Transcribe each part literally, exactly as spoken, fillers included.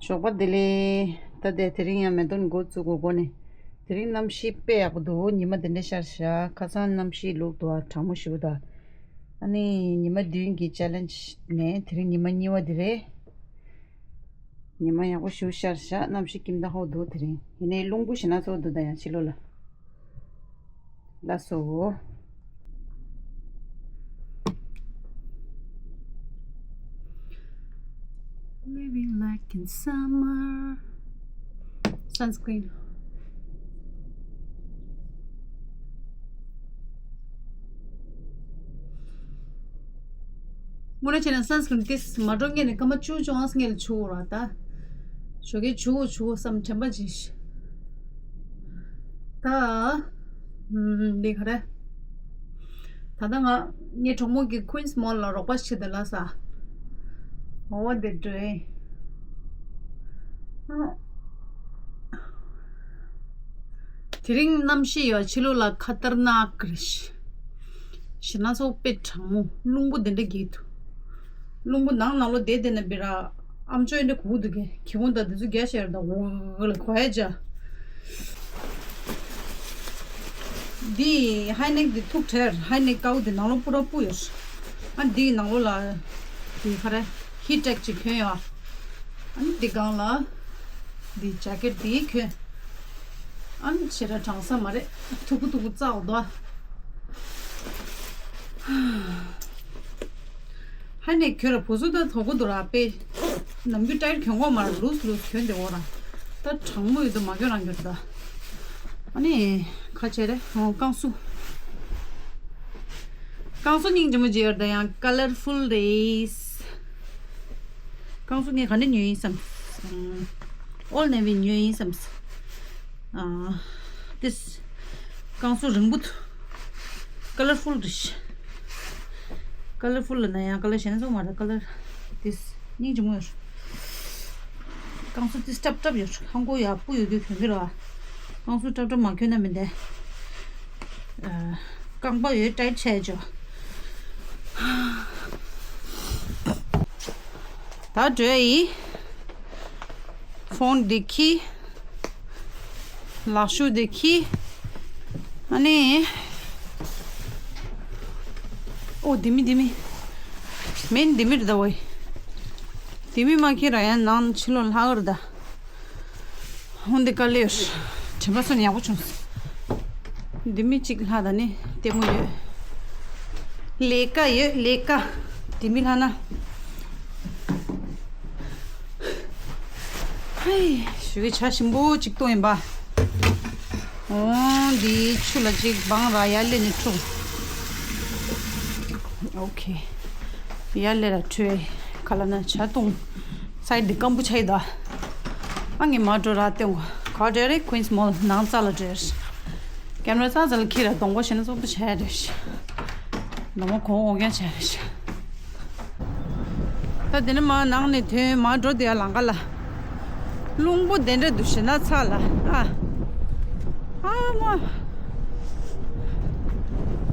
ཞོགས་པ་བདེ་ལེགས། ད་ལྟ་དེ་རིང་ཡང་མེ་ཏོག་འགོ་བཙུགས་དགོས་དགོས་ནས། དེ་རིང་གནམ་གཤིས་དཔེ་ཡག་པོ་འདུག་ཉི་མ་དེ་འདྲ་ཤར་ཤག་ཁ་སང་གནམ་གཤིས་ལུག་འདུག་ཨ། གྲང་མོ་ཞེ་པོ་འདུག་ཨ་ནི་ཉི་མ་བདུན་གྱི་ཅེ་ལེན་ཇི་ནས་དེ་རིང་ཉི་མ་གཉིས་པ་དེ་རེད། ཉི་མ་ཡག་པོ་ཞེ་པོ་ཤར་ཤག་གནམ་གཤིས་སྐྱིད་མདོག་ཁ་པོ་འདུག་དེ་རིང་ཡིན་ནའི་རླུང་བུ་ཞེ་དྲག་ཚ་པོ་འདུག་ད་ཡང་ཕྱི་ལོགས་ལ། ལགས་སོ། Living like in summer. Sunscreen. དངོས་གནས་བྱས་ན་སན་སི་ཀྲིན་ཏིས་མ་འགྲོ་སྔོན་ནས་སྐར་མ་བཅུ་བཅོ་ལྔ་སྔོན་ལ་བྱུག་ར་ད། ཞོགས་ཀས་བྱུག་བྱུག་བསམ་དྲན་པ་ཅིག་ད། ཨམ། འདི་ག་རེ། ད་ལྟ་ང་ངའི་གྲོགས་མོ་གི་Queens Mall ལ་རོགས་པ་བྱེད་དུ་ལ་ས། འོ་འདི་འགྲོ་ཡིན། ཨ། དེ་རིང་གནམ་གཤིས་ཡོད་ཕྱི་ལོགས་ལ་ཁ་ཏར་ནག་རེད། ཞེ་དྲག་ཚ་པོ་དཔེ་གྲང་མོ་རླུང་བུ་དེ་འདྲ་རྒྱག་འདུག་རླུང་བུ་ནང་ནང་ལོགས་བསྡད་བསྡད་ན་བི་ར་ཨམ་ཅོག་འདྲ་གུག་འདུག་གི་གི་གུང་ད་དེ་ཚོ་རྒྱ་ཤེར་ད་འོ་ལ་གོ་ཡ་ཅ། འདི་ཧའི་ནེག་འདི་ཐུག་བྲལ་ཧའི་ནེག་ཀའུ་འདི་ནང་ལོགས་སྤུ་ར་སྤུ་ཡོད། ཨ་འདི་ནང་ལོགས་ལ་འདི་ག་རེ་ཧི་ཊེག་ཅིག་གྱོན་ཡོད། ཨ་ནི་འདི་སྒང་ལ་འདི་ཇེ་ཀེཊ་འདི་གྱོན། ཨ་ནི་ཞེ་དྲག་གྲང་ས་མ་རེད། ཐུག་པོ་ཐུག་པོ་བཙག་འདུག་ཧ་ནས་གྱོན་ར་བུ་སུ་ད་དོ་གོ་འདུག་ར་པེ། ནམ་རྒྱུན་ཊའིཊ་གྱོན་གོ་མ་ར་ལུས་ལུས་གྱོན་དེ་འོ་ར། ད་གྲང་མོ་ཡོད་དུ་མ་གྱོན་རང་གྱོན་ད། ཨ་ནི་ཁ་ཆེ་རེད་ཧོ་ཀང་སུ། ཀང་སུ་སྙིང་རྗེ་མོ་བརྗེ་ཡོད་ད་ཡང་ཀ་ལར་ཕུལ་རེད། ཀང་སུ་ངས་ག་ནས་ཉོས་ཡིན་བསམ། ཨོལ་ནེ་ཝི་ཉོས་ཡིན་བསམ། ཨ། ཏིས། ཀང་སུ་རིང་པོ་འདུག་ཀ་ལར་ཕུལ་རེད། ཀ་ལར་ཕུལ་ལ་ན་ཡང་ཀ་ལར་གཞན་ཚོ་མ་རེད་ཀ་ལར། ཏིས། སྙིང་རྗེ་མོ་ཡོད། ཀང་སུ་ཏིས་སྲབ་སྲབ་ཡོད་ཧང་གོ་ཡག་པོ་ཡོད་རྒྱུ་གྱོན་གི་ར། ཀང་སུ་སྲབ་སྲབ་མ་གྱོན་ན་མི་འདས། རྐང་པ་ཡོད་ཊའིཊ་བྱས་ཅོ། ད་འགྲོ་ཡི། ཕོན་འདི་ཁྱེར། ལག་ཤུབས་འདི་ཁྱེར། ཨ་ནི། ཨོ་འདི་མི་འདི་མི། མིན་འདི་མི་རེད་ད་ཝེ། འདི་མི་མ་ཁྱེར་ར་ཡང་ནང་ཕྱི་ལོགས་ལྷག་གི་རེད་ད། ཧོན་འདི་དཀའ་ལས་ཡོད། དྲན་པ་སོན་ཡག་པོ་བྱུང་། འདི་མི་གཅིག་ལྷག་ད་ནི་ལྟད་མོ་ཡོད། ལས་ཀ་ཡོད་ལས་ཀ། འདི་མི་ལྷག་ན། ཧེ། ཞུ་གི་ཆ་ཞིམ་པོ་གཅིག་གཏོང་ཡིན་པ། འོ་འདི་ཆུ་ལ་གཅིག་སྦང་ར་ཡར་ལེ་ནི་འཁྲུག་ཨོ་ཁེ། ཡར་ལེ་ར་འཁྲུག་ཁ་ལ་ན་ཆ་གཏོང་། སའི་འདི་སྐམ་པོ་ཆ་ཡི་ད། ཨ་ངས་མ་འགྲོ་ར་སྟེང་གོ་ག་འདྲ་རེད་Queens Mall ནང་རྩ་ལ་འདྲེར། ཀེམ་ར་རྩ་རྩ་ལ་ཁྱེར་ར་གདོང་པ་ཞེ་ན་བཙོག་པོ་ཆ་ཡ་རེད། ནོ་མ་གོང་འོག་ཀྱང་ཆ་ཡ་རེད། ད་དེ་ནས་མ་ནང་ནས་ཐོན་མ་འགྲོ་དེ་ཡ་ལང་ཀ་ལ། རླུང་པོ་དེ་འདྲ་འདུག་ཞེ་ན་ཚ་ལ་ཨ། ཨ་མ།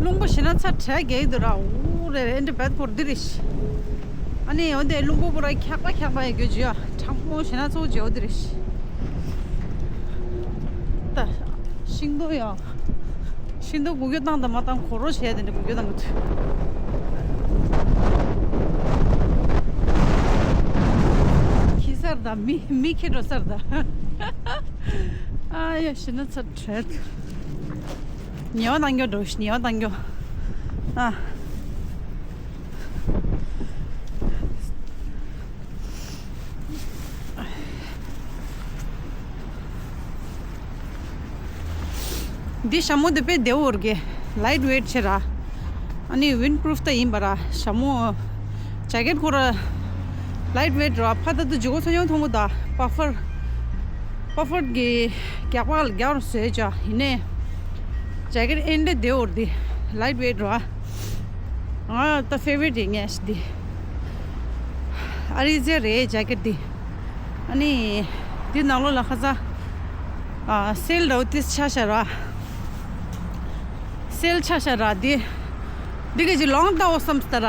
རླུང་པོ་ཞེ་ན་ཚ་དྲག་རྒྱག་གི་འདུག་ར་འུ་རེ་རེ་འདྲ་བད་ཁོར་འདི་རེད། ཨ་ནི་འོ་དེ་རླུང་པོ་པོ་ར་འཁྱག་པ་འཁྱག་པ་ཡ་གྱོད་ཇི་ཡ་གྲང་མོ་ཞེ་ན་ཚོ་ཇི་འོ་འདི་རེད། ད་ཤིང་སྡོང་ཡ། ཤིང་སྡོང་སྒུག་སྐྱོ་བཏང་དང་མ་བཏང་གོ་རོ་བྱས་དེ་འདྲ་སྒུག་སྐྱོ་བཏང་གི་འདུག་ཁྱི་གསར་དང་མི་མི་ཁྱི་འགྲོ་གསར་དང་། ཨ་ཡ་ཤི་ན་ཚ་བྲལ་འདུག་ཉེ་བ་བཏང་རྒྱུ་འགྲོ་ཤི་ཉེ་བ་བཏང་རྒྱུ། ཨ། འདི་ཞྭ་མོ་འདི་དཔེ་བདེ་བོ་རེད། ལའིཊ་ཝེཊ་ཆེ་ར། ཨ་ནི་ཝིན་པུ་རུཕ་ད་ཡིན་པ་ར་ཞྭ་མོ། ཇེ་ཀེཊ་ཁོ་ར། ལའིཊ་ཝེཊ་ར་ཕ་ད་དུ་ཇི་གོ་ཚོ་ཡོང་ཐོང་གོ་ད་པ་ཕར། པ་ཕར་གི་རྒྱག་པ་ལ་རྒྱག་རུ་བཟོས་ཅག་ཡིན་ནས། ཇེ་ཀེཊ་ཨེ་འདྲ་བདེ་བོ་རེད། ལའིཊ་ཝེཊ་ར། ང་ད་ཕེ་ཝ་རིཊ་ཡིན་ངས་འདི། ཨ་རི་ཛེ་རེད་ཇེ་ཀེཊ་འདི། ཨ་ནི། འདི་ནང་ལོགས་ལ་ཁ་ས། ཨ་སེལ་ར་འོ་ཏིས་ཆ་ཤ་ར། སེལ་ཆ་ཤ་ར་འདི། འདི་ག་ཅི་ལོང་ལྟ་འོ་བསམ་སྟ་ར།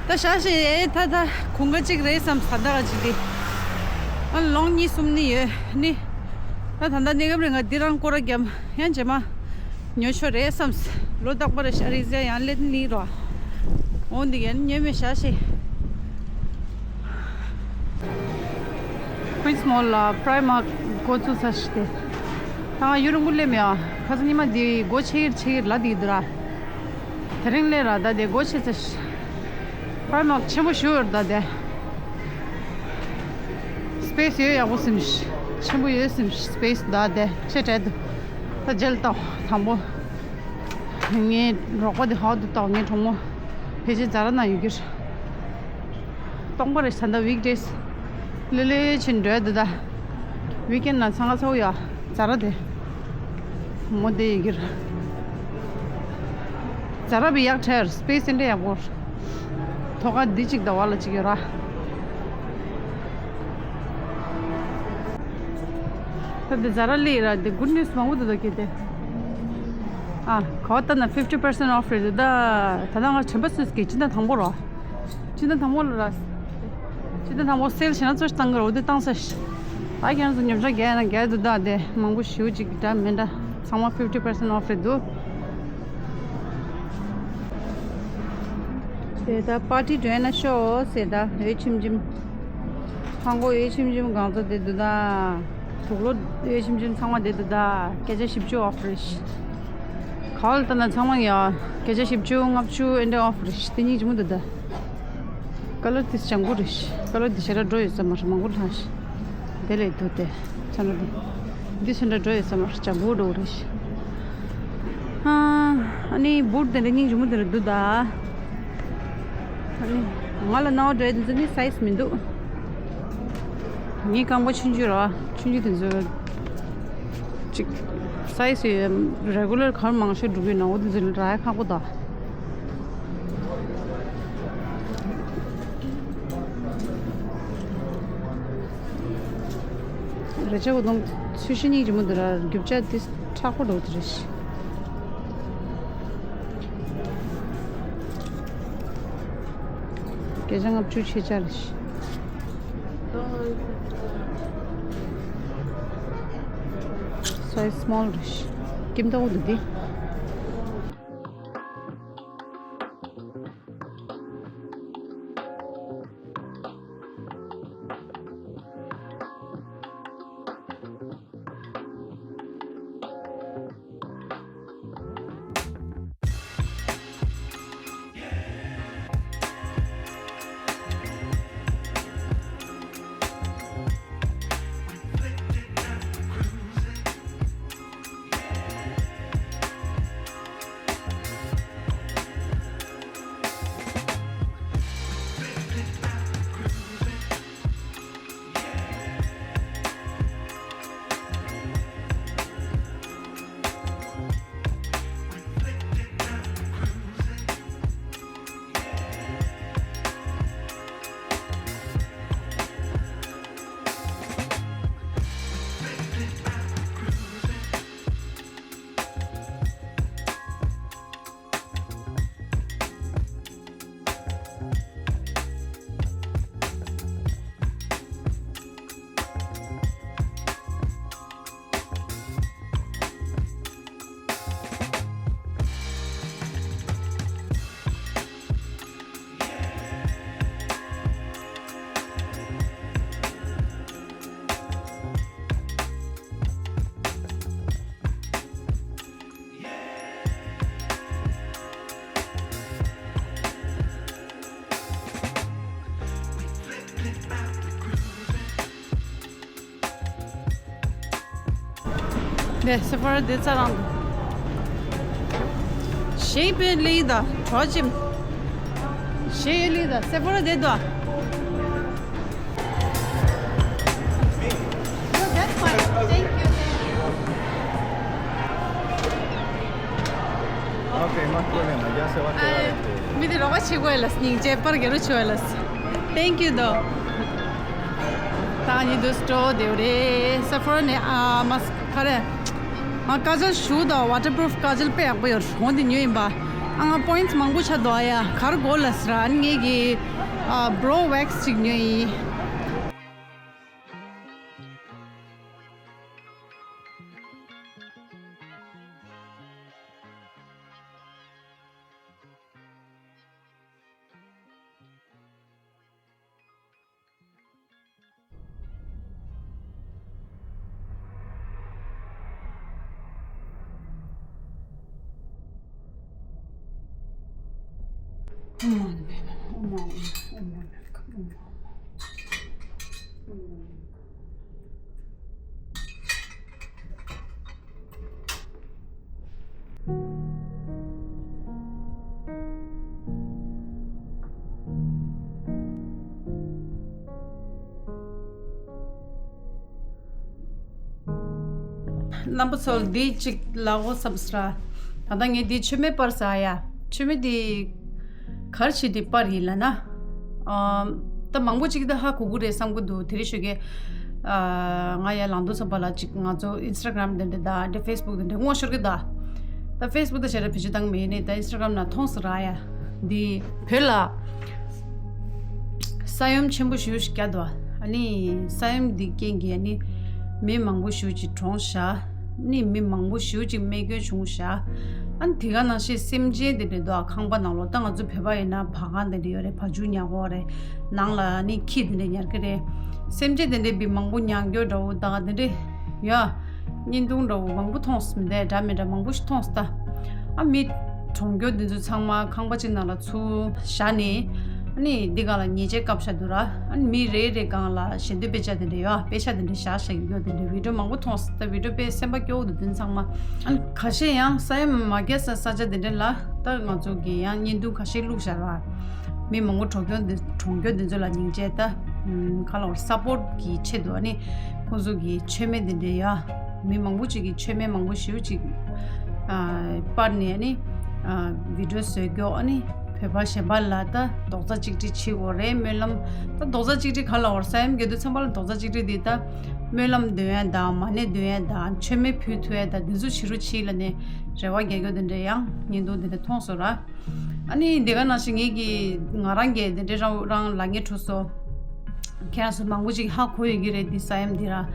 ད་ཤ་ཤ་ཨེ་ད་ད་ཁུང་ག་ཅིག་རེད་བསམ་ས་ད་ག་ཅིག་འདི། ཨ་ལོང་གཉིས་གསུམ་ནི་ཡོད་ནི། ད་ད་ལྟ་གནས་སྐབས་རིང་ང་འདི་རང་སྐོར་ར་རྒྱབ་ཡང་རྗེས་མ་ཉོ་ཆོག་རེད་བསམས། ལོ་རྟག་པར་ཤ་རི་ཟེ་ཡང་ལེན་ནི་རོ། འོ་འདི་ཡན་ཉོས་མེད་ཤ་ཤེ། Queens Mall ལ་Primark འགོ་བཙུགས་ས་ཞིག་སྟེ། ད་ང་ཡུན་རིང་པོ་སླེབས་མེད་ཨ། ཁ་སང་ཉི་མ་འདི་སྒོ་ཕྱེ་གིར་ཕྱེ་གིར་ལ་འདི་འདུག་ར། དེ་རིང་སླེབས་ར་ད་དེ་སྒོ་ཕྱེ་ས་ཞིག Primark ཆེན་པོ་ཞུ་ཡོད་ར་ད་དེ། Space ཡོད་ཡག་པོ་སིམ་ཤི། ཆེན་པོ་ཡོད་སིམ་ཤི། Space ད་དེ་ཆེ་གྲས་འདུག་ད་རྗེས་ལ་ལྟ་དང་པོ། ངའི་རོགས་པ་དེ་ཧའོ་དུ་ལྟ་ངའི་གྲོགས་མོ། ཕལ་ཆེར་ཛ་ར་ན་ཡོད་ཀྱི་རེད། སྟོང་པ་རེད་ད་ལྟ་weekdays། ལེ་ལེ་ཕྱིན་འགྲོ་ཡ་འདུག་ད། Weekend ན་ཚང་ང་ཚ་བོ་ཡ། ཛ་ར་དེ། མོ་དེ་ཡི་གིར། ཛ་ར་བི་ཡག་ཁྲེར་space འདྲ་ཡག་པོ། ཐོག་ཁ་འདི་གཅིག་ད་བ་ལ་གཅིག་ཡོད་ར། ད་དེ་ཛ་ར་ལི་ར་དེ་good news མང་པོ་འདུག་ད་ཁྱེད་དེ། ཨ་གོ་ད་ན་fifty percent off རེད་ད། ད་ད་ང་དྲན་པ་སུས་ཀྱི་ཅི་ན་དང་པོ་ར། ཕྱི་ཟླ་དང་པོ་ལ་ར། ཕྱི་ཟླ་དང་པོ་sale བྱས་ན་ཚོ་ཞིག་བཏང་གི་རེད་འོ་དེ་བཏང་ས་ཞིག་ད་ཁྱེད་རང་ཚོ་ཉོ་ཆ་རྒྱག་ན་རྒྱག་འདུག་ད་དེ་མང་པོ་ཞེ་པོ་ཅིག་འདྲ་མི་འདྲ་ཚང་མ་fifty percent off རེད་འདུག་དེ་ད་party འགྲོ་ན་ཤོག་ཟེར་ད་འོད་ཆིམ་ཆིམ། ཧང་གོ་འོད་ཆིམ་ཆིམ་གང་ཚོ་དེ་འདུག་ད། དུག་ལོག་འོད་ཆིམ་ཆིམ་ཚང་མ་དེ་འདུག་ད་སྐད་ཆ་བཞི་བཅུ་off རེད་ཤི། ག་བ་ལ་ལྟ་ན་ཚང་མ་ཡ། སྐད་ཆ་བཞི་བཅུ་ལྔ་བཅུ་ཨེ་འདྲ་off རེད་ཤི་དེ་གཉིས་ཅི་མོ་འདུག་ད། ཀ་ལར་དེ་ལྗང་གུ་རེད་ཤི། ཀ་ལར་དེ་ཞེ་དྲག་འགྲོ་ཡོད་ས་མ་རེད་མང་པོ་ལྷག་ཤི། དེ་ལས་འདུག་དེ། ཚ་ན་དེ། འདི་ཞེ་དྲག་འགྲོ་ཡོད་ས་མ་རེད་ལྗང་གུ་འགྲོ་རེད་ཤི། ཨ་ནི་བུར་དེ་འདྲ་སྙིང་རྗེ་མོ་དེ་འདྲ་འདུག་ད། ཨ་ནི་ང་ལ་ནའོ་འདྲ་དེ་ཚོ་ནི་size མི་འདུག་ངའི་རྐང་པ་ཆུང་ཆུང་ར་ཆུང་ཆུང་དེ་ཚོ་ཅིག་size ཡོད་regular གར་མང་ཤོས་འགྲོ་གི་ཡོད་ན་འོ་དེ་ཚོ་ནི་རག་ཡ་ཁག་པོ་ད། རེ་ཆ་བོ་དང་ཚུལ་ཤིང་གཉིས་ཀྱི་མུ་འདི་ར་རྒྱུ་ཆ་དེ་མཁྲེགས་པོ་འགྲོ་དེ་རེད་ཤི། བརྒྱ་ཆ་ལྔ་བཅུ་ཕྱེད་ཆ་རེད་ཤི། Size small རེད་ཤི། ཀིམ་ཏའོ་འདུག་དེ། ནས་སེ་ཕོ་ར་དེ་ཚ་རང་དུ། ཞེས་པའི་ལི་ད་གྲོ་ཅིམ། ཞེས་ལི་ད་སེ་ཕོ་ར་དེ་དུ། No, that's fine. Thank you. Okay, no hay problema. Ya se va a quedar este. མི་དེ་རོགས་པ་བྱེད་དགོས་ལ་སྙིང་རྗེ་པར་རྒྱལ་རུ་ཆུ་བ་ལ། Thank you though. ད་ནི་དུ་སྤྲོ་དེ་རེད་སེ་ཕོ་ར་ནས་ཨ་མ་ཁ་རེ། ང་ཀ་ཇལ་ཞུ་དང་waterproof ཀ་ཇལ་དཔེ་ཡག་པོ་ཡོད་འོང་དེ་ཉོས་ཡིན་པ། ཨ་ང་points མང་པོ་ཆ་དོ་ཨ་ཡ་གར་གོ་ལ་སི་ར་ཨ་ནི་ངེད་ཀྱི་ཨ་brow wax ཅིག་ཉོས་ཡིན། རྣམ་པ་ཚོ་འདི་གཅིག་ལབ་དགོས་བསམ་སོང་ར། ད་ལྟ་ངས་འདི་མཆོད་མེ་སྤར་ཟེར་ཡ། མཆོད་མེ་འདི་ག་རེ་བྱས་ཏེ་སྤར་ཡིན་ལབ་ན། ཨམ། ད་མང་པོ་ཅིག་ད་ཧ་གོ་གི་རེད་བསམ་གི་འདུག་དེ་རིང་ཞོགས་ཀས། ཨ། ང་ཡར་ལང་དུ་ཚོ་པ་ལ་ཅིག་ང་ཚོ་ཨིན་སི་ཊ་གྷ་རམ་དེ་འདྲ་དང་དེ་ཕེ་སི་བུག་དེ་འདྲ་སྔོག་ཤོར་གི་ད། ད་ཕེ་སི་བུག་ད་བྱས་ར་བེད་སྤྱོད་བཏང་མེད་ནས་ད་ཨིན་སི་ཊ་གྷ་རམ་ན་མཐོང་སོང་ར་ཡ། འདི་བོད་ལ་ས་ཡོམ་ཆེན་པོ་ཞེ་པོ་ཞིག་བརྒྱབ་འདུག་ཨ་ནི་ས་ཡོམ་འདི་རྐྱེན་གྱིས་ཨ་ནི་མི་མང་པོ་ཞེ་པོ་ཅིག་གྲོངས་བཞག་ཨ་ནི་མི་མང་པོ་ཞེ་པོ་ཅིག་རྨས་སྐྱོན་བྱུང་བཞག་ཨ་ནི་དེ་ག་ནང་བཞིན་སེམས་ཅན་དེ་འདྲ་འདུག་ཁང་པ་ནང་ལོགས། ད་ང་ཚོ་བོད་པ་ཡིན་ན་བ་ག་དེ་འདྲ་ཡོད་རེད། བ་ཕྱུགས་ཉར་གི་རེད། ནང་ལ་ཨ་ནི་ཁྱི་དེ་འདྲ་ཉར་གི་རེད། སེམས་ཅན་དེ་འདྲ་བི་མང་པོ་མྱང་སྐྱོ་འདྲ་བོ་དང་དེ་འདྲ་ཡ། བརྙན་ཐུང་འདྲ་བོ་མང་པོ་མཐོང་སོང་མི་འདྲ་འདྲ་མི་འདྲ་མང་པོ་ཞིག་མཐོང་སོང་ད། ཨ་མི་གྲོངས་མཁན་དེ་ཚོ་ཚང་མ་ཁང་པ་གཅིག་ནང་ལ་ཚུར་བཞག་ནས། ཨ་ནི་འདི་སྒང་ལ་ཉལ་ཆས་བཀབ་བཞག་འདུག་ར། ཨ་ནི་མི་རེ་རེ་སྒང་ལ་ཞལ་འདོན་དཔེ་ཆ་དེ་འདྲ་ཡོད། དཔེ་ཆ་དེ་འདྲ་བཞག་བཞག་གི་ཡོད། དེ་འདྲ་བི་ཌི་ཡོ་མང་པོ་མཐོང་སོང་ད། བི་ཌི་ཡོ་དཔེ་སེམས་པ་སྐྱོ་བོ་འདུག་དེ་ཚང་མ། ཨ་ནི་ཁ་ཤས་ཡང་ས་ཡོམ་མ་བརྒྱབ་ས་ས་ཆ་དེ་འདྲ་ལ་ད་ང་ཚོ་གི་ཡང་བརྙན་ཐུང་ཁ་ཤས་བླུགས་བཞག་ར། མི་མང་པོ་གྲོངས་མཁན་དེ་གྲོངས་མཁན་དེ་ཚོ་ལ་སྙིང་རྗེ་ད། ཨམ། ག་ལ་བར་སཔོར་ཊི་གི་ཆེད་དུ་ཨ་ནི་ཁོང་ཚོ་གི་མཆོད་མེ་དེ་འདྲ་ཡ། མི་མང་པོ་ཅིག་གིས་མཆོད་མེ་མང་པོ་ཞེ་པོ་ཅིག་ཨ། སྤར་ནས་ཨ་ནི་ཨ། བི་ཌི་ཡོ་བཟོས་རྒྱུ། ཨ་ནི་བོད་པ་གཞན་པ་ལ་ད་རྡོག་རྩ་གཅིག་སྒྲིལ་བྱེད་དགོས་རེད། སྨོན་ལམ་ད་རྡོག་རྩ་གཅིག་སྒྲིལ་ག་ལ་བར་ས་ཡོམ་རྒྱག་དུས་ཚང་མ་ལ་རྡོག་རྩ་གཅིག་སྒྲིལ་འདི་ད་སྨོན་ལམ་འདོན་ཡ་དང་མ་ཎི་འདོན་ཡ་དང་མཆོད་མེ་ཕུལ་ཐུབ་ཡ་དང་འདི་ཚོ་བྱེད་རོགས་བྱེད་ལབ་ནས་རེ་བ་རྒྱག་རྒྱུ་དེ་འདྲ་ཡང་བརྙན་ཐུང་འདི་འདྲ་མཐོང་སོང་ར། ཨ་ནི་འདི་ག་ནང་བཞིན་ངེད་ཀྱི་ང་རང་གིས་འདི་འདྲའི་རང་རང་ལབ་མཁན་འདུག་སོ། ཁྱེད་རང་ཚོ་མང་པོ་ཅིག་ཧ་གོ་ཡོད་ཀྱི་རེད། འདི་ས་ཡོམ་འདི་ར།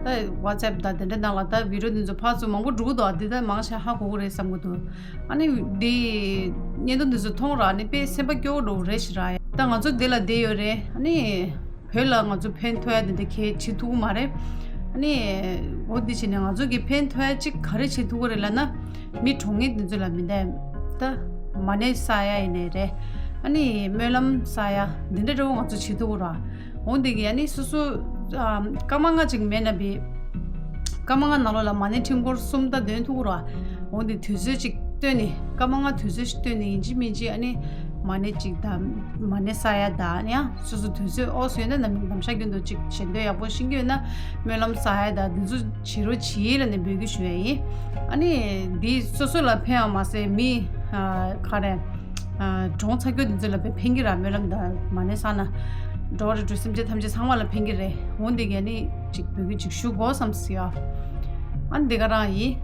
ད་ཝ་ཊི་སི་ཨེབ་དང་དེ་འདྲ་ནང་ལ་ད་བི་ཌི་ཡོ་འདི་ཚོ་ཕར་ཚུར་མང་པོ་འགྲོ་གི་འདུག་འདི་ད་མང་ཆེ་ཧ་གོ་གི་རེད་བསམ་གི་འདུག་ཨ་ནི་འདི་བརྙན་ཐུང་འདི་ཚོ་མཐོང་ར་ནི་དཔེ་སེམས་པ་སྐྱོ་བོ་འདྲ་བོ་རེད་ཤག་ར། ད་ང་ཚོ་འདི་ལ་བསྡད་ཡོད་རེད། ཨ་ནི་བོད་ལ་ང་ཚོ་ཕན་ཐོགས་ཡ་འདི་འདྲ་གས་བྱེད་ཐུབ་ཀྱི་མ་རེད། ཨ་ནི་འོ་འདི་བྱས་ནས་ང་ཚོ་གི་ཕན་ཐོགས་ཡ་གཅིག་ག་རེ་བྱེད་ཐུབ་ཀྱི་རེད་ལབ་ན། མི་གྲོངས་མཁན་དེ་ཚོ་ལ་མི་འདའ། ད་མ་ཎི་བསགས་ཡ་ཡིན་ནའི་རེད། ཨ་ནི་སྨོན་ལམ་བསགས་ཡ་འདི་འདྲ་འདྲ་བོ་ང་ཚོ་བྱེད་ཐུབ་ཀྱི་རེད། འོ་འདི་གི་ཨ་ནི་སོ་སོ་ཨ། སྐར་མ་ལྔ་ཅིག་མེད་ན་བི། སྐར་མ་ལྔ་ནང་ལོགས་ལ་མ་ཎི་ཕྲེང་སྐོར་གསུམ་ད་འདོན་ཐུབ་ཀྱི་རེད། འོ་འདི་དུས་ཚོད་ཅིག་བཏོན་ནས་སྐར་མ་ལྔ་དུས་ཚོད་ཅིག་བཏོན་ནས་ཡིན་གཅིག་མིན་གཅིག་ཨ་ནི་མ་ཎི་ཅིག་ད་མ་ཎི་བསགས་ཡ་ད་ཨ་ནི་ཡང་སོ་སོ་དུས་ཚོད་ཨོ་སོ་ཡོད་ན་ནམ་ནམ་ཞག་རྒྱུན་དུ་ཅིག་ཞལ་འདོན་ཡག་པོ་ཤེས་ཀྱི་ཡོད་ན་སྨོན་ལམ་བསགས་ཡ་ད་འདི་ཚོ་བྱེད་རོགས་བྱེད་ལབ་ནས་འབོད་སྐུལ་ཞུ་ཡ་ཡིན། ཨ་ནི་འདི་སོ་སོ་ལ་ཕན་ཡ་མ་ཟད་མི་ཨ། ག་རེ། ཨ། གྲོངས་ཚར་རྒྱུ་འདི་ཚོ་ལ་དཔེ་ཕན་གྱི་ར། སྨོན་ལམ་དང་མ་ཎི་བསགས་ན་འགྲོ་བ་རིགས་དྲུག་སེམས་ཅན་ཐམས་ཅད་ཚང་མ་ལ་ཕན་གྱི་རེད། འོ་འདི་ག་ནི་ཅིག་འབོད་སྐུལ་ཅིག་ཞུ་དགོས་བསམ་སོང་ཡ། ཨ་ནི་འདི་ག་རང་ཡིན།